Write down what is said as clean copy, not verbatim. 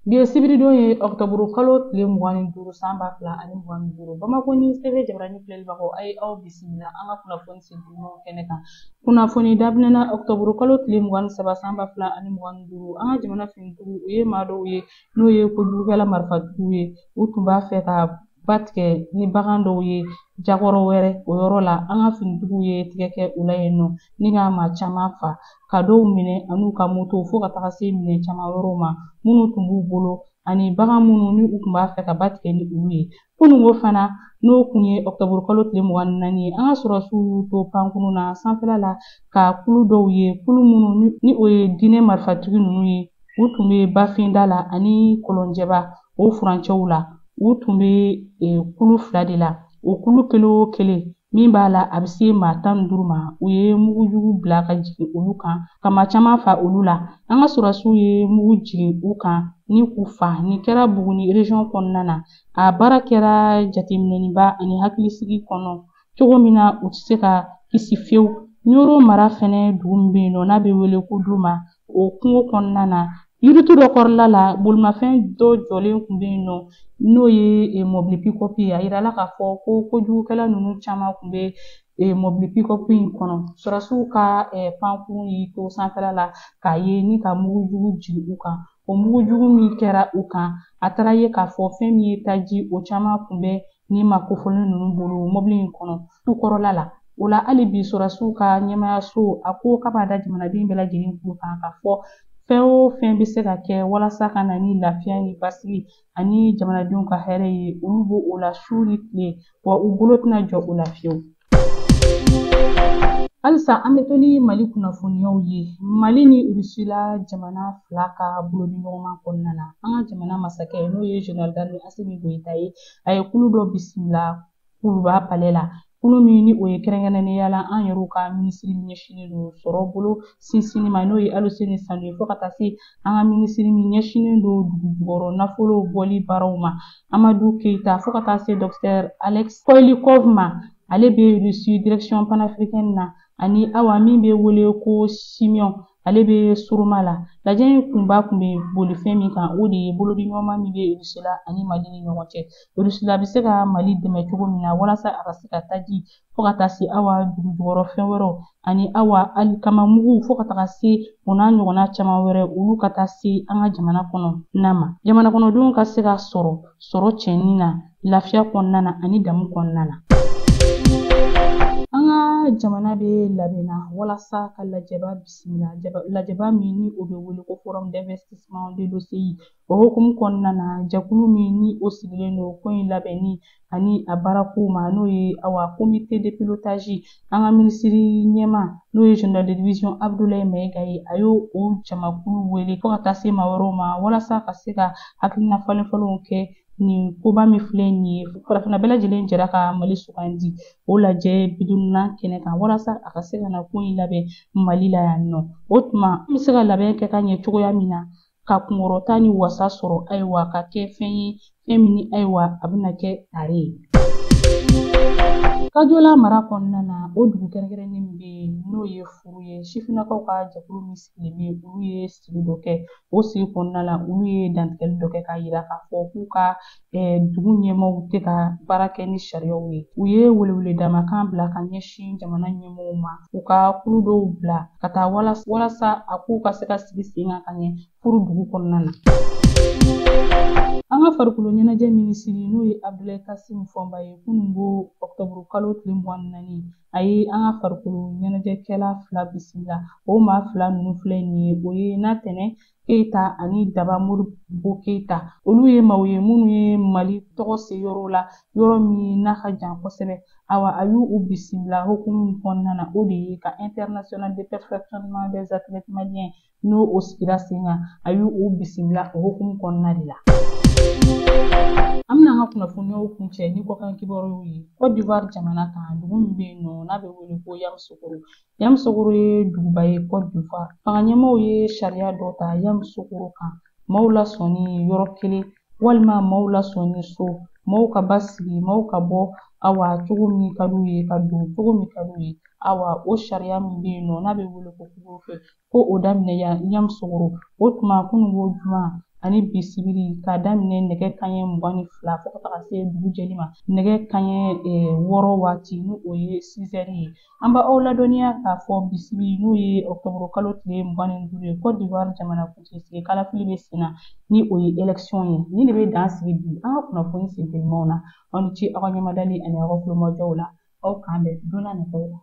Bi ye sibiridon ye ɔkutɔburu kalo tile 25 san 2025. Bamakɔ News TV jabarani filɛlibagaw, a ye aw bisimila an ka kunnafoni sentumaw kɛnɛ kan. Kunnafoni daminɛna ɔkutɔburu kalo tile 23 san 2025. An ka jamana finitigiw, u ye maa dɔw ye n'o ye kojugukɛla marifatigiw ye. U tun b'a fɛ ka ba tigɛ ni bagan dɔw ye jakɔrɔ wɛrɛ o yɔrɔ la. An ka finitigiw ye tigɛ kɛ u la yen nɔ ni ka maa caman fa, ka dɔw minɛ an'u ka moto, fo ka taga se minɛn caman wɛrɛw ma minnu tun b'u bolo ani bagan minnu ni u tun b'a fɛ ka ba tigɛ ni olu ye. Kununko fana, n'o kun ye ɔkutɔburu kalo tile 24 ye, an ka sɔrɔdasiw y'u to pankurun na sanfɛla la ka kulu dɔw ye, kulu minnu ni o ye diinɛ marifatigi ninnu ye. U tun bɛ bafinda la ani kɔlɔnjɛba o furancɛw la. U tun bɛ kulu fila de la. O kulu kelen o kelen min b'a la, a bɛ se maa 15 ma. U ye mugujugu bila ka jigin olu kan ka maa caman fa olu la. An ka sɔrɔdasiw ye mugu jigin u kan ni k'u fa. Nin kɛra Buguni région kɔnɔna na. A baara kɛra jateminɛniba ani hakilisigi kɔnɔ cogo min na u tɛ se ka kisi fiyewu. Ɲoro mara fɛnɛ, dugu min bɛ yen nɔ n'a bɛ wele ko Doma, o kungo kɔnɔna na, yiritu dɔ kɔrɔla la, bolimafɛn dɔ jɔlen tun bɛ yen nɔ n'o ye mɔbili pick-up ye. A yirala k'a fɔ ko kojugukɛla ninnu caman tun bɛ mɔbili pick-up in kɔnɔ. Sɔrɔdasiw ka pankurun y'i to sanfɛla la k'a ye ni ka mugujugu jigin u kan. O mugujugu min kɛra u kan, a taara ye k'a fɔ fɛn min ye taji, o caman tun bɛ ni maa kofɔlen ninnu bolo mɔbili in kɔnɔ tu kɔrɔla la. O la hali bi, sɔrɔdasiw ka ɲɛmayaso a ko k'a b'a da jamanaden bɛɛ lajɛlen tulo kan k'a fɔ fɛn o fɛn bɛ se ka kɛ walasa ka na ni lafiya ni basigi ani jamanadenw ka hɛrɛ ye, olu b'o o la su ni tile, wa u bolo tɛna jɔ o la fiyewu. Halisa an bɛ to ni Mali kunnafoniyaw ye. Mali ni Rusila jamana fila ka bolodiɲɔgɔnma kɔnɔna na, an ka jamana masakɛ, n'o ye général d'armée Asimi Goyita ye, a ye kulu dɔ bisimila Kuluba palais la. Kulu min ni o ye kɛrɛnkɛrɛnnenya la an yɛrɛw ka minisiri min ɲɛsinnen don sɔrɔ bolo sinsinni ma, n'o ye Aluseni Sanu ye, fo ka taa se an ka minisiri min ɲɛsinnen don dugu jukɔrɔ nafolo bɔli baaraw ma, Amadu Keyita, fo ka taa se docteur Alex Koilikov ma, ale bɛ Russie direction panafricaine na, ani awa min bɛ wele ko Simeon, ale bɛ Suruma la. Lajɛ in kunba tun bɛ boli fɛn min kan, o de ye bolodiɲɔgɔnma min bɛ Russie la ani Mali ni ɲɔgɔn cɛ. Russie la bɛ se ka Mali dɛmɛ cogo min na walasa a ka se ka taji, fo ka taa se awa dugu jukɔrɔ fɛn wɛrɛw ani awa alikamamugu, fo ka taga se o n'a ɲɔgɔnna caman wɛrɛ, olu ka taa se an ka jamana kɔnɔ n'a ma, jamana kɔnɔdenw ka se ka sɔrɔ cɛnni na lafiya kɔnɔna na ani damu kɔnɔna na. An ka jamana bɛ labɛnna walasa ka lajɛba bisimila, lajɛba min ni o bɛ wele ko Forum d'investissement de l'OCI. O hukumu kɔnɔna na, jɛkulu min ni o sigilen don ko in labɛnni ani a baarakow ma, n'o ye awa comité de pilotage, an ka minisiri ɲɛma, n'o ye général de division Abdoulaye Maïga ye, a y'o o jamakulu wele fo ka taa se maa wɛrɛw ma walasa ka se ka hakilina falen falenw kɛ nin koba min filɛ nin ye. Farafinna bɛɛ lajɛlen jɛra ka Mali sugandi o lajɛ 50nan kɛnɛ kan walasa a ka se ka na ko in labɛn Mali la yan nɔ. O tuma, an bɛ se ka labɛn kɛ ka ɲɛ cogoya min na ka kunkɔrɔta ni wasa sɔrɔ, ayiwa, ka kɛ fɛn ye, fɛn min ni ayiwa a bɛna kɛ tare ye. Kajola mara kɔnɔna na, o dugu kɛrɛnkɛrɛnnen min bɛ yen n'o ye Furu ye, sifinnakaw ka jɛkulu min sigilen bɛ yen, olu ye sigi dɔ kɛ. O sigi kɔnɔna la, olu ye dantigɛli dɔ kɛ k'a yira k'a fɔ k'u ka dugu ɲɛmaaw tɛ ka baara kɛ ni sariyaw ye. U ye weleweledamakan bila ka ɲɛsin jamana ɲɛmaaw ma, u ka kulu dɔw bila ka taa walasa a k'u ka se ka sigi sen kan ka ɲɛ Furu dugu kɔnɔna na. An ka farikolo ɲɛnajɛ minisiri, n'o ye Abdoulaye Kassim Fɔnba ye, kununko ɔkutɔburu kalo tile 24, a ye an ka farikolo ɲɛnajɛkɛla fila bisimila. O maa fila ninnu filɛ nin ye, o ye Natɛnɛ Keyita ani Daba Modibo Keyita. Olu ye maaw ye minnu ye Mali tɔgɔ se yɔrɔ la, yɔrɔ min n'a ka jan kosɛbɛ. Awa, a y'u bisimila hukumu min kɔnɔna na, o de ye ka international de perfectionnement des athlètes maliens n'o o sigira sen kan. A y'u bisimila o hukumu kɔnɔna de la. An bɛna an ka kunnafoniyaw kuncɛ ni kɔkan kibaruyaw ye. Côte d'Ivoire jamana kan, dugu min bɛ yen nɔ n'a bɛ wele ko Yamoussoukro. Yamoussoukro ye duguba ye Côte d'Ivoire. Fanga ɲɛmaaw ye sariya dɔ ta Yamoussoukro kan, maaw lasɔnni yɔrɔ kelen walima maaw lasɔnni so, maaw ka basigi, maaw ka bɔ awa cogo min ka d'u ye, ka don cogo min ka d'u ye. Awa, o sariya min bɛ yen nɔ n'a bɛ wele ko couvre-feu, ko o daminɛ Yamoussoukro. O tuma, kununko juma, ani bi sibiri k'a daminɛ nɛgɛ kanɲɛ 22 fo ka taga se dugu jɛli ma nɛgɛ kanɲɛ 6 waati, n'o o ye 6 heures ye. An b'aw ladɔnniya k'a fɔ bi sibiri, n'o ye ɔkutɔburu kalo tile 25 ye, Côte d'Ivoire jamanakuntigi sigi kalafili bɛ sen na, ni o ye élection ye. Nin de bɛ dan sigi bi an ka kunnafoni sentelimanw na. Aw ni ce aw ka ɲɛmadali ani aw ka kulomajɔw la. Aw k'an bɛn don n'a nataw la.